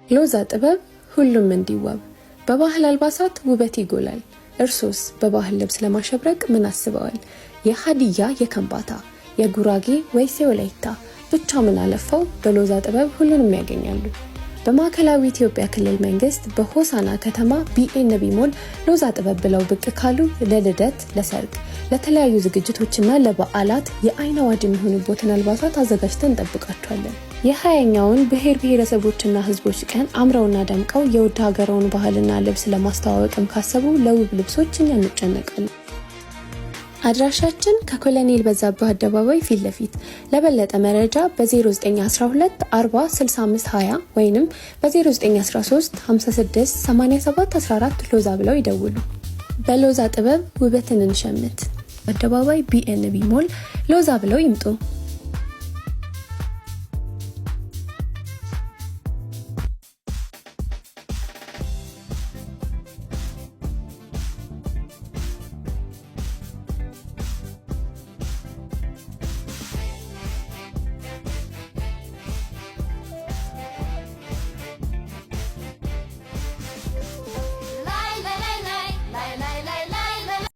ሎዛ ጥበብ ሁሉም እንዲዋብ በባህል አልባሳት ውበት ይጎላል። እርሶስ በባህል ልብስ ለማሸብረቅ ምን አስበዋል? የሀዲያ፣ የከምባታ፣ የጉራጌ ወይስ የወላይታ? ብቻ ምን አለፋው በሎዛ ጥበብ ሁሉንም ያገኛሉ። በማዕከላዊ ኢትዮጵያ ክልል መንግስት በሆሳና ከተማ ቢኤንቢ ሞል ሎዛ ጥበብ ብለው ብቅ ካሉ ለልደት፣ ለሰርግ፣ ለተለያዩ ዝግጅቶችና ለበዓላት የአይን አዋጅ የሚሆኑቦትን አልባሳት አዘጋጅተን እንጠብቃቸዋለን። የ20ኛውን ብሔር ብሔረሰቦችና ሕዝቦች ቀን አምረውና ደምቀው የውድ ሀገረውን ባህልና ልብስ ለማስተዋወቅም ካሰቡ ለውብ ልብሶች እኛ እንጨነቃለን። አድራሻችን ከኮሎኔል በዛብህ አደባባይ ፊት ለፊት። ለበለጠ መረጃ በ0912 40 65 20 ወይም በ0913 56 87 14 ሎዛ ብለው ይደውሉ። በሎዛ ጥበብ ውበትን እንሸምት። አደባባይ ቢኤንቢ ሞል ሎዛ ብለው ይምጡ።